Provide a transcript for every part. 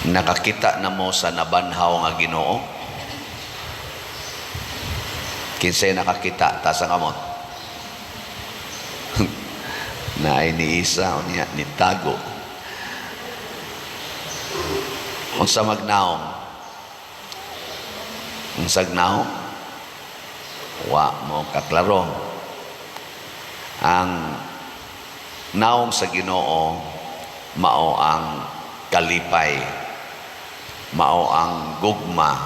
Nakakita na mo sa nabanhaw nga Ginoo? Kinsay nakakita, taas ang kamot. Naay ni isa unya nitago. Unsa magnaong? Unsag naong? Wa mo kaklaro. Ang naong sa Ginoo mao ang kalipay, mao ang gugma,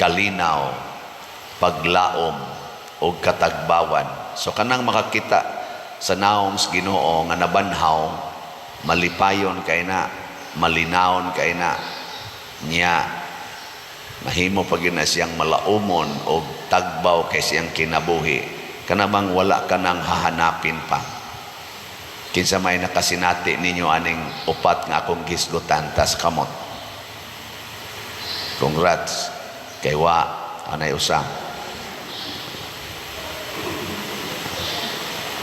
kalinaw, paglaom ug katagbawan. So kanang makakita sa naong sa Ginoo nga nabanhaw, malipayon kay na, malinawon kay na niya, mahimo pa gyud na siyang malaumon og tagbaw kay siyang kinabuhi. Kana bang wala ka nang hahanapin pa. Kinsa may nakasinati ninyo aning upat nga akong gisgutan, taas kamot. Congrats. Kay wa anay usa.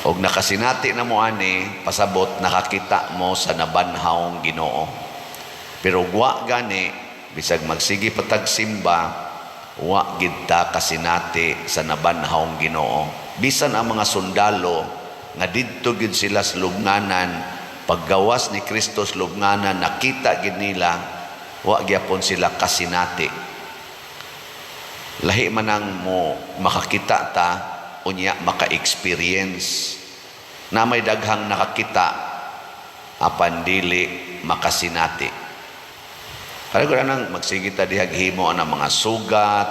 Og nakasinati na mo ani, pasabot nakakita mo sa nabanhawng Ginoo. Pero wa gani, bisag magsige pa tag simba, wa gid ta kasinati sa nabanhawng Ginoo. Bisan ang mga sundalo nga didto gid sila sa lubnganan, paggawas ni Kristo sa lubnganan, nakita gid nila, wa gyapon sila kasinati. Lahi man ang mo makakita ta, unya maka-experience. Na may daghang nakakita apan dili makasinati. Kaya ko nang magsige ta dihag himo ang mga sugat,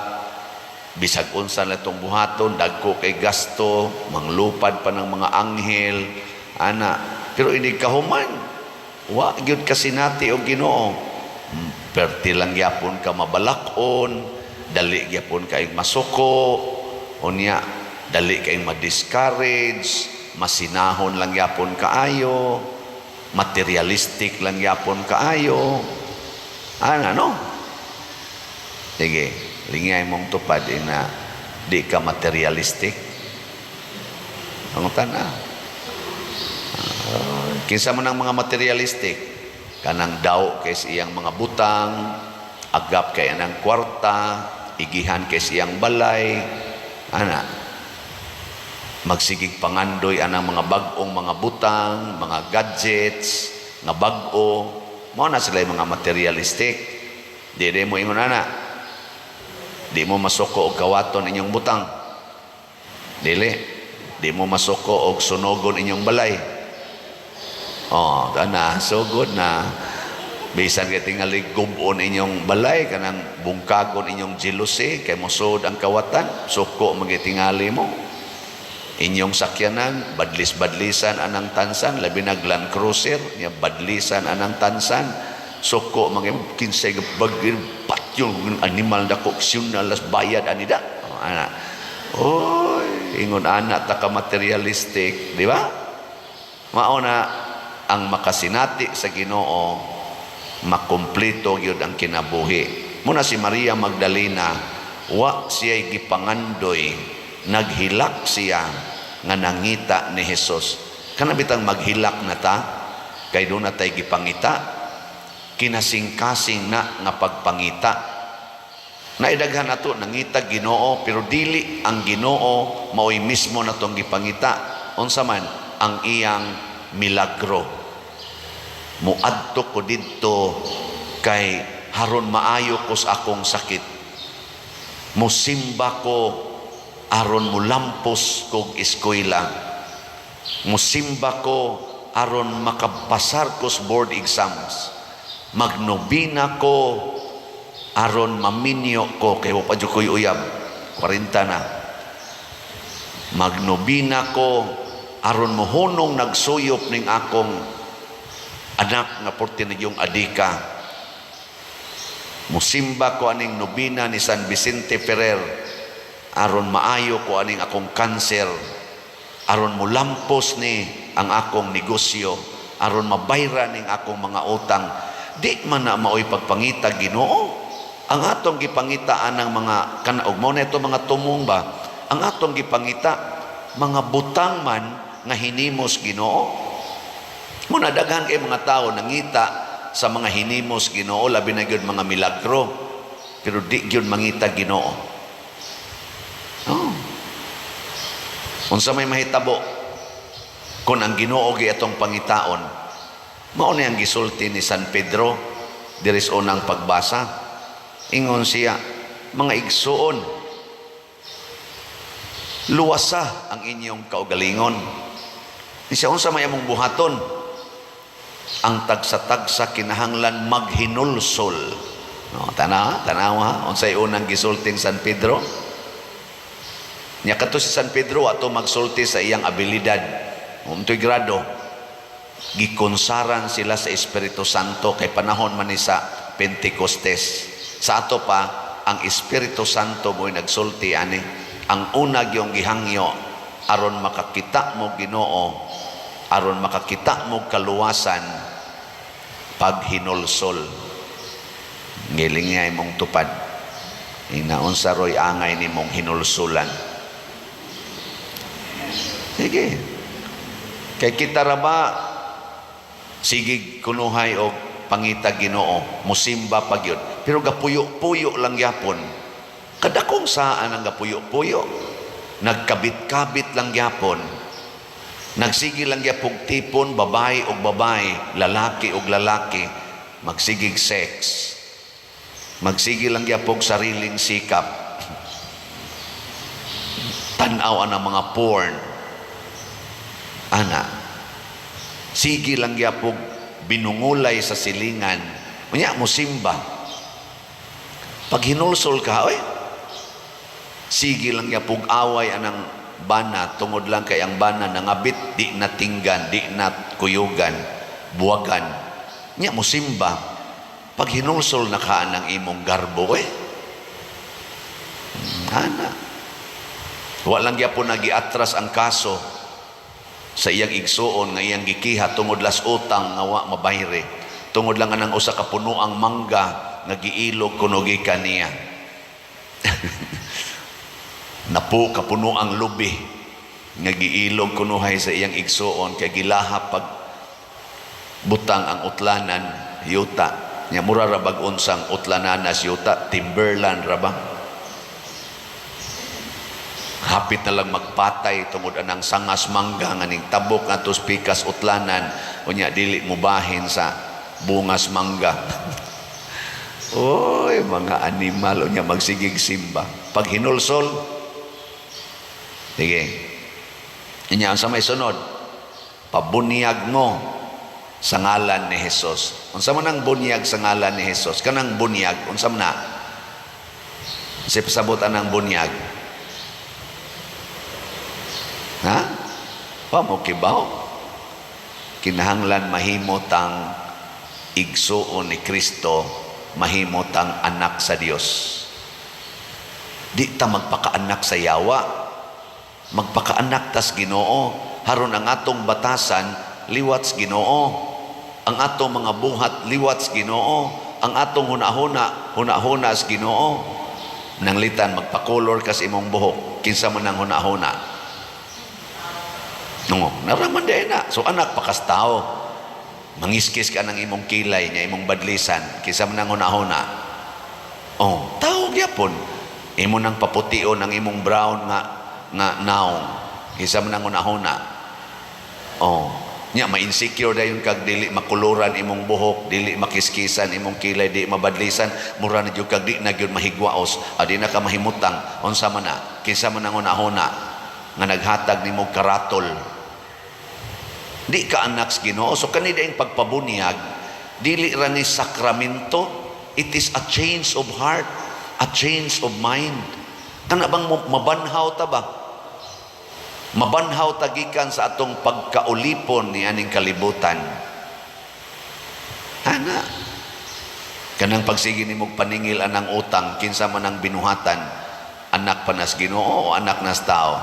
bisag unsa na itong buhaton, dagko kay gasto, manglupad pa ng mga anghel, ana. Pero ini kahuman, wa gyud kasinati og Ginoo. Perti lang gyapon ka mabalakon, dali gyapon kay masuko, unya dali kay ma-discourage, masinahon lang gyapon kaayo, materialistic lang gyapon kaayo. Ana, no? Sige, lingay mong tupad ina di ka materialistic. Ang tana. Kinsa man ang mga materialistic, kanang daw kay sa iyang mga butang, agap kay anang kwarta, igihan kay sa iyang balay, ana. Magsigig pangandoy anang mga bag-ong mga butang, mga gadgets, nga bag-o, mao na sila yung mga materialistic. Di mo ingon ana. Di mo masuko og kawaton inyong butang. Dili. Di mo masuko og sunogon inyong balay. Oh, ana, sugod na. Bisan kay tingali gubon inyong balay, kanang bungkagon inyong jealousy kay mosud ang kawatan, suko magitingali mo. Inyong sakyanan, badlis-badlisan anang tansan, labi nag Land Cruiser, nya badlisan anang tansan, suko mga kinsay bagir patyon animal dako alas bayad anida. Oh, ana. Oy, ingon ana ta ka materialistic, di ba? Mao na ang makasinati sa Ginoo, makumpleto gyud ang kinabuhi. Muna si Maria Magdalena, wa siya gipangandoy, naghilak siya nga nangita ni Jesus. Kana bitang maghilak na ta, kay doon na tay gipangita, kinasingkasing na nga pagpangita. Naidaghan nato nangita Ginoo, pero dili ang Ginoo maoy mismo natong gipangita. Unsa man ang iyang milagro. Muadto ko didto kay haron maayo ko sa akong sakit. Musimba ko aron mulampos kog eskwela. Musimba ko aron makapasar ko sa board exams. Magnobina ko aron maminyo ko kay wa pa jud ko'y uyab, 40 na. Magnobina ko aron mohunong nagsuyop ning akong anak nga porte na yung adika. Musimba ko aning nobina ni San Vicente Ferrer aron maayo ko aning akong kanser, aron mulampos ni ang akong negosyo, aron mabayra ning akong mga utang. Di man na maoy pagpangita Ginoo. Ang atong gipangita anang mga kanaog mo na ito, mga tumong ba, ang atong gipangita mga butang man nga hinimos Ginoo. Muna daghan kay mga tao nangita sa mga hinimos Ginoo, labi na gyud mga milagro, pero di gyud mangita Ginoo. Oh. Unsa may mahitabo kung ang Ginoo gi atong pangitaon? Mao ni ang gisulti ni San Pedro diri sa unang pagbasa. Ingon siya, "Mga igsuon, luwasa ang inyong kaugalingon." Di siya, unsa may among buhaton? Ang tagsa-tagsa kinahanglan maghinulsol. No, tanawa, tanawa, unsay unang gisulting San Pedro? Nya kato si San Pedro ato magsulti sa iyang abilidad. Untoy grado gikonsaran sila sa Espiritu Santo kay panahon man ni sa Pentecostes. Sa ato pa, ang Espiritu Santo mo'y nagsulti ani. Ang una gyung gihangyo aron makakita mo Ginoo, aron makakita mo kaluwasan, paghinulsol. Ngiling nga imong tupad. Inaunsa roy angay nimong hinulsulan? Sige. Kay kita ra ba sige kunuhay og pangita Ginoo, musimba pa gyud. Pero gapuyo-puyo lang gyapon. Kadakong saan ang gapuyo-puyo? Nagkabit-kabit lang gyapon. Nagsige lang gyapon tipon, babae og babae, lalaki og lalaki, magsigig sex. Magsige lang gyapon sariling sikap. Tanaw ang mga porn. Ana. Sige lang gyapon binungulay sa silingan. Unya mo simba. Pag hinulsol ka, oy, sige lang gyapon away anang bana tungod lang kay ang bana nangabit, di na tinggan, di na kuyugan, buwagan. Nya mo simba. Pag hinulsol na ka ng imong garbo, eh. Ana. Wa lang gyapon nagiatras ang kaso sa iyang igsuon nga iyang gikiha tungod las utang nga wa mabayre. Tungod lang anang usa ka punuang mangga nga giilog kuno gikan niya. Napo ka punuang lubi nga giilog kunuhay sa iyang igsuon kay gilaha pag butang ang utlanan yuta. Nya mura ra bag unsang utlananas yuta, timberland ra ba? Hapit na lang magpatay tungod anang sangas mangga nga ning tabok nga pikas utlanan, unya dili mubahin sa bungas mangga. Oy, mga animal, unya magsigig simba. Pag hinulsol, sige. Inya ang sa may sunod, pabunyag mo sa ngalan ni Jesus. Unsa man ang bunyag sa ngalan ni Jesus? Kanang bunyag, unsa man na? Sa pasabot anang bunyag? Ha? Pa mo kibaw? Kinahanglan mahimo tang igsuon ni Kristo, mahimo tang anak sa Dios. Di ta magpakaanak sa yawa. Magpakaanak tas Ginoo. Haron ang atong batasan liwat sa Ginoo. Ang atong mga buhat liwat sa Ginoo. Ang atong hunahuna, hunahuna sa Ginoo. Nanglitan magpakolor kas imong buhok, kinsa man ang hunahuna? No, naraman di na. So anak pakas tao. Mangiskis ka ng imong kilay niya, imong badlisan, kinsa man ang hunahuna? Oh, tao gyapon. Imo nang papution ang imong brown nga naong. Kinsa man ang hunahuna? Oh, nya ma-insecure dayon kag dili makuluran imong buhok, dili makiskisan imong kilay, di mabadlisan, mura na jud kag di na gyud mahigwaos, adi na ka mahimutang. Unsa man na? Kinsa man ang hunahuna nga naghatag nimo karatol? Di ka anak sa Ginoo. So kani ang pagpabunyag, dili ra ni sakramento, it is a change of heart, a change of mind. Kana bang mabanhaw ta ba? Mabanhaw ta gikan sa atong pagkaulipon ni aning kalibutan. Ana. Kanang pagsige nimo paningil anang utang, kinsa man ang binuhatan, anak pa nas Ginoo o anak nas tao?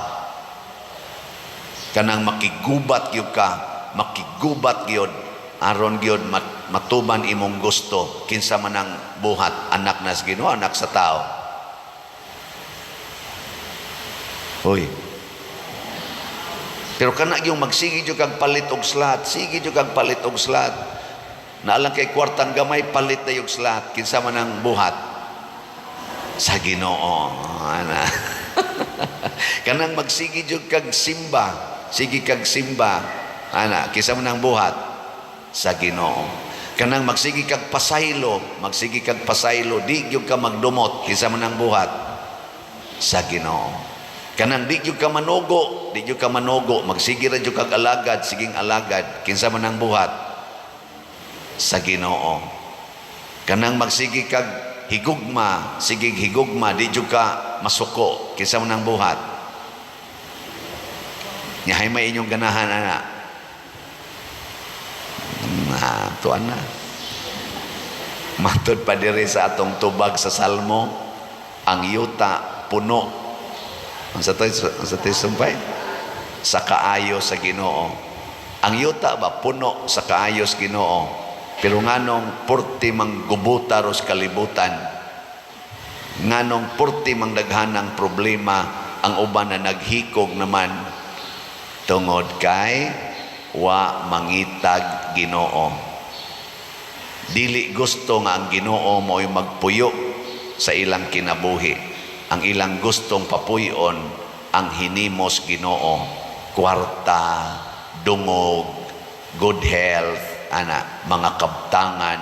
Kanang makigubat gyud ka, makigubat gyud aron gyud matuman imong gusto, kinsa man ang buhat, anak nas Ginoo, anak sa tao? Hoy. Pero kana yung magsige jud kag palit og slot, sige jud kag palit og slot. Naa lang kay kwartang gamay, palit na yung slot. Kinsa man ang buhat? Sa Ginoo. Ana. Kanang magsige jud kag simba, sige kag simba. Ana, kinsa man ang buhat? Sa Ginoo. Kanang magsige kag pasaylo, magsige kag pasaylo, di gyud ka magdumot, kinsa man ang buhat? Sa Ginoo. Kanang di gyud ka manugo, di gyud ka manugo, magsige ra gyud kag alagad, siging alagad, kinsa man ang buhat? Sa Ginoo. Kanang magsige kag higugma, sige higugma, di jud ka masuko, kinsa man ang buhat? Nya hay may inyong ganahan ana. Na, tuan na. Matod pa diri sa atong tubag sa Salmo, ang yuta puno. Ang sa to'y sumpay? Sa kaayo sa Ginoo. Ang yuta ba puno sa kaayo sa Ginoo? Pero nganong purti mang gubuta ros kalibutan? Nganong purti mang daghanang problema, ang uban na naghikog naman? Tungod kay wa mangitag Ginoo. Dili gusto nga ang Ginoo mo'y magpuyo sa ilang kinabuhi. Ang ilang gustong papuyon ang hinimos Ginoo, kwarta, dungog, good health, ana, mga kabtangan,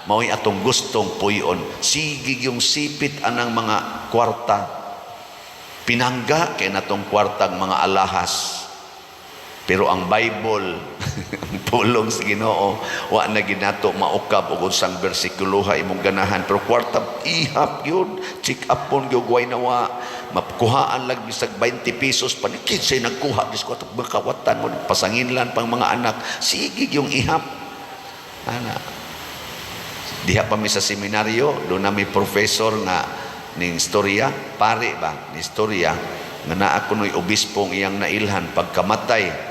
mao'y atong gustong puyon. Sige yung sipit anang mga kwarta. Pinangga kay natong kwartang mga alahas. Pero ang Bible, ang pulong sa Ginoo, wa na ginato maukab og unsang bersikuloha imong ganahan. Pero kwarta, ihap yun. Check up pon gyud way nawa. Makuhaan lang bisag 20 pesos pa. Kinsay nagkuha dis kwarta, makawatan mo pasanginlan pang mga anak. Sige yung ihap. Ana. Diha pa mi sa seminaryo, doon na may professor nga ning istorya, pare ba, ni istorya, nga naa kuno'y obispong iyang nailhan pagkamatay.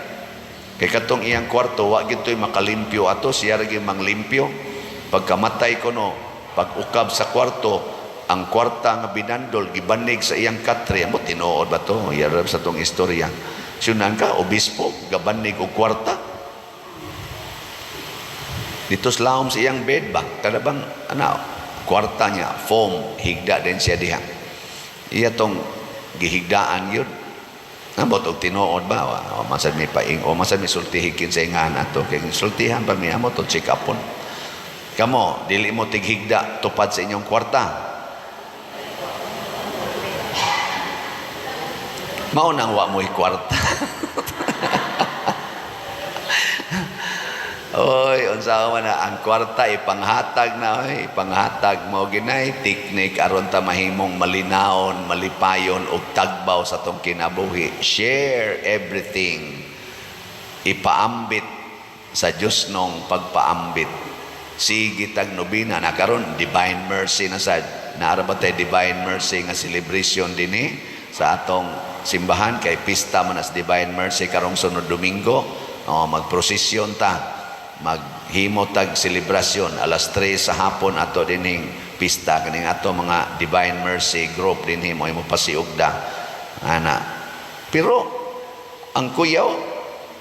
Kay katong iyang kwarto, wa gito'y makalimpyo ato, siya ra gyud manglimpyo. Pagkamatay kuno, pag ukab sa kwarto, ang kwarta nga binandol gibanig sa iyang katre. Amo tinuod ba to? Iya ra sa tong istorya. Syunan ka, obispo, gabanig og kwarta. Dito sa laom sa iyang bed ba? Kada bang, ano, kwarta niya, foam, higda din siya diha. Iya tong gihigdaan yun. Ambot og tinuod ba? O masad mi paing o masad mi sultihi kinsa ingan ato kay sultihan pa mi amo to check upon. Kamo, dili mo tighigda tupad sa inyong kwarta. Mao nang wa mo'y kwarta. Oy, unsa man na ang kwarta ipanghatag na oy, ipanghatag mo ginay teknik aron ta mahimong malinawon, malipayon og tagbaw sa tong kinabuhi. Share everything. Ipaambit sa Dios nong pagpaambit. Sige tag nobina na karon Divine Mercy na sad. Naara ba tay Divine Mercy nga celebration dinhi sa atong simbahan kay pista man as Divine Mercy karong sunod Domingo. Oh, magprosesyon ta, maghimo tag selebrasyon alas 3 sa hapon ato dinhing pista kaning ato mga Divine Mercy group dinhi mo imo pasiugda ana. Pero ang kuyaw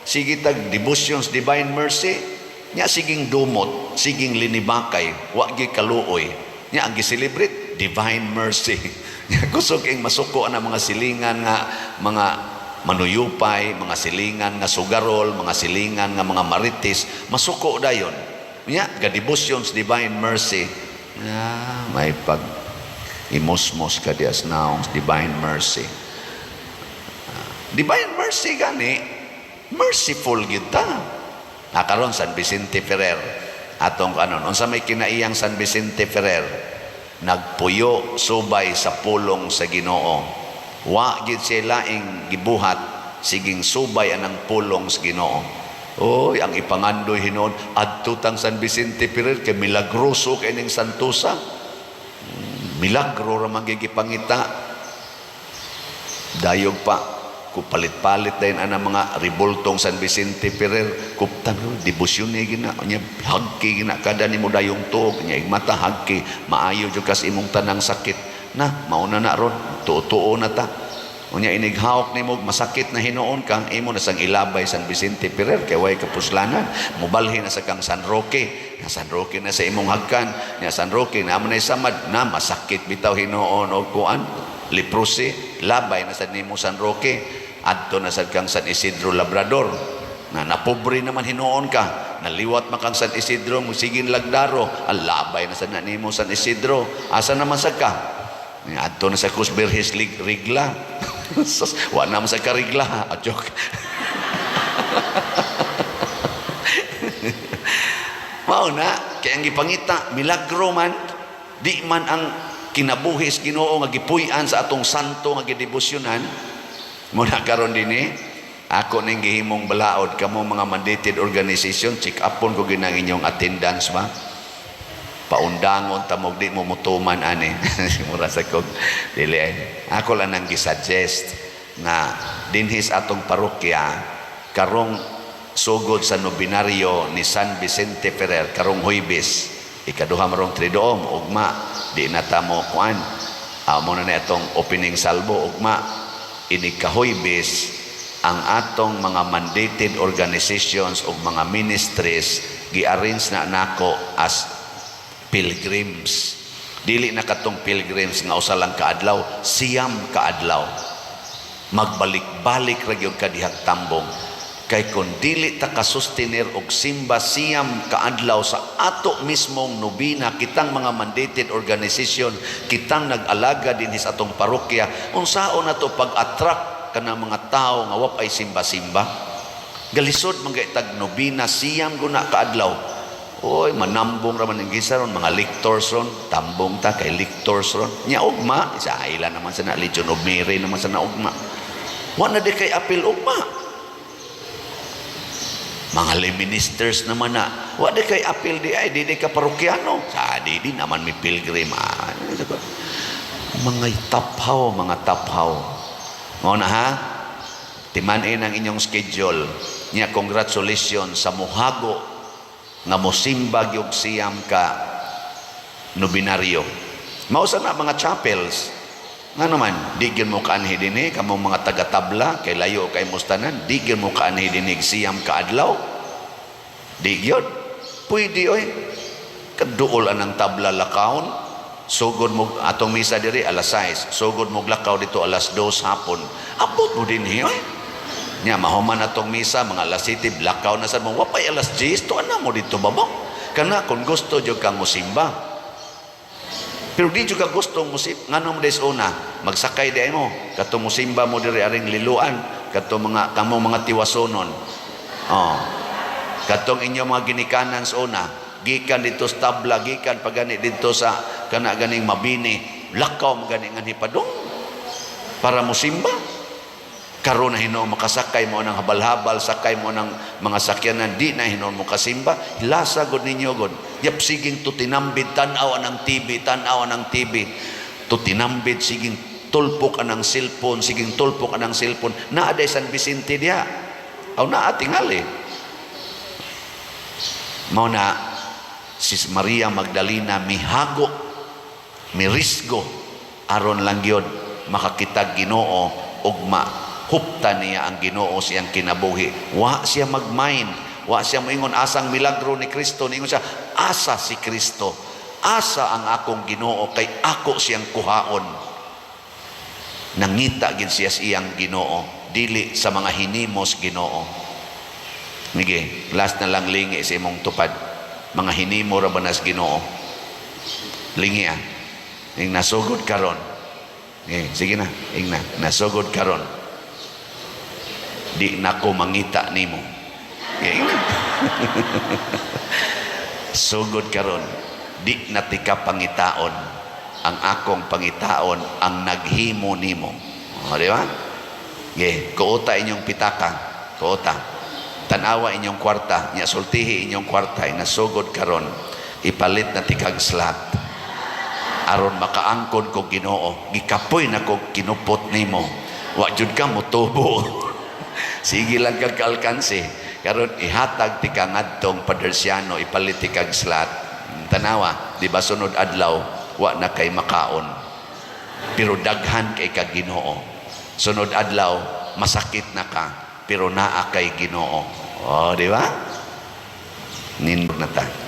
sige tag devotions Divine Mercy nya siging dumot, siging linibakay, wa gyud kaluoy. Nya ang gi-celebrate Divine Mercy. Nya kusog ing masuko ang mga silingan nga mga manuyupay, mga silingan nga sugarol, mga silingan nga mga marites, masuko dayon. Nya ga-devotions Divine Mercy. Ah, may pag imusmos ka dias naong Divine Mercy. Divine Mercy gani, merciful gyud ta. Nakaron San Vicente Ferrer atong kanon, unsa may kinaiyang San Vicente Ferrer? Nagpuyo subay sa pulong sa Ginoo. Wa gid siya laing gibuhat, siging subay anang pulong sa Ginoo. Oy, ang ipangandoy hinon adto tang San Vicente Ferrer kay milagroso kay ning santusa. Milagro ra man gyud gipangita. Dayog pa kupalit-palit din ang mga ribultong San Vicente Ferrer, kuptan debosyon ni gina nya, hagki gina kada nimo dayong tuog nya igmata hagki maayo jud kas imong tanang sakit na mauna na ron tuo-tuo na ta. Unya inighawk nimo, masakit na hinuon kang imo na sang ilabay San Vicente Ferrer kay way kapuslanan. Mubalhin na sa kang San Roque. Na San Roque na sa imong hagkan. Nya San Roque na mo na samad na masakit bitaw hinuon og kuan. Leprosy, labay na sad nimo San Roque. Adto na sad kang San Isidro Labrador. Na napobre naman hinuon ka. Naliwat man kang San Isidro, mo sigin lagdaro. Ang labay na sad na nimo San Isidro. Asa naman sad ka? Adto na sa Cruz Birhes Rigla. Sus, wa na man sa karigla. Ah, joke. Mao na, kay ang gipangita, milagro man, di man ang kinabuhis Ginoo nga gipuy-an sa atong santo nga gidebosyonan. Muna karon dinhi, ako ning gihimong balaod kamo mga mandated organization, check upon ko ginang inyong attendance ba. Paundangon tamog di mo mutuman ani. Mura sa kog dili ay. Ako lang nang gisuggest nga dinhi sa atong parokya karong sugod sa nobinaryo ni San Vicente Ferrer karong Huybes, ikaduha marong Triduum, ugma di na ta mo kuan, amo na ni atong opening salvo ugma. Ini kahuybes ang atong mga mandated organizations ug mga ministries gi-arrange na nako as pilgrims. Dili na katong pilgrims nga usa lang kaadlaw, 9 kaadlaw. Magbalik-balik ra gyud ka dihang tambong. Kay kung dili ta kasustenir og simba 9 kaadlaw sa ato mismong nobina, kitang mga mandated organization, kitang nag-alaga dinhi sa atong parokya, unsaon nato pag-attract kanang mga tao nga wa pay simba-simba? Galisod man kay tag nobina 9 guna kaadlaw. Oy, manambong ra man ang gisa ron, mga lictors ron, tambong ta kay lictors ron. Nya ugma, isa ila naman sa na Legion of Mary naman sa naugma. Wa na di kay apil ugma. Mga lay ministers naman na, wa di kay apil di ay, di di ka parokyano. Sa di di naman may pilgrim. Ah, mga taphaw, mga taphaw. Mao na ha? Timanin ang inyong schedule. Nya congratulations sa muhago nga mosimba gyud 9 ka nobinaryo. Mao sa na mga chapels. Nga naman, di gyud mo kaanhi dinhi kamong mga taga-tabla kay layo kay mustanan, di gyud mo kaanhi dinhi 9 ka adlaw. Di gyud. Pwede oy. Kaduol anang tabla lakawon. Sugod mo atong misa diri alas 6, sugod mo lakaw dito alas 2 hapon. Abot mo dinhi oy. Nya mahuman atong misa mga alas 7, lakaw na sad mo, wapay alas 10, tuan na mo dito babong. Kana kung gusto jud kang mosimba. Pero di jud ka gusto musib, ngano mo des una, magsakay di mo kadto mosimba mo diri aring liluan, kadto mga kamo mga tiwasonon. Oh. Katong inyo mga ginikanan sa una, gikan dito sa tabla, gikan pagani dito sa kana ganing Mabini, lakaw mo gani nga hipadong para mosimba. Karon na hinuon makasakay mo ng habal-habal, sakay mo ng mga sakyanan, di na hinuon mo kasimba, lasa god ninyo god. Yap siging tutinambid, tan-aw ang TV, tan-aw ang TV. Tutinambid, siging tulpok anang cellphone, siging tulpok anang cellphone. Naa day San Vicente diha. Aw naa tingali. Mao na si Maria Magdalena mihago, mirisgo aron lang gyud makakita Ginoo ug mahupta niya ang Ginoo siyang kinabuhi. Wa siya magmain, wa siya moingon asang milagro ni Kristo, niingon siya asa si Kristo, asa ang akong Ginoo kay ako siyang kuhaon. Nangita gid siya sa iyang Ginoo, dili sa mga hinimos Ginoo. Sige, last na lang, lingi sa imong tupad. Mga hinimo ra ba nas Ginoo? Lingi ah. Ing nasugod karon. Eh, sige na, ing na, nasugod karon. Di na ko mangita nimo. Eh, ing na. Sugod karon, di na tika pangitaon. Ang akong pangitaon ang naghimo nimo. O, di ba? Ge, kuota inyong pitaka, kuota. Tanawa inyong kwarta, nya sultihi inyong kwarta, nasugod karon, ipalit na tikag slot. Aron makaangkon ko Ginoo, gikapoy na ko kinupot nimo. Wa jud ka motubo. Sige lang kag kaalkansi. Karon ihatag ti ka ngadtong Padersiano, ipalit ti kag slot. Tanawa, di ba sunod adlaw wa na kay makaon. Pero daghan kay kag Ginoo. Sunod adlaw, masakit na ka, pero naa kay Ginoo. Oh, di ba? Nindot na ta.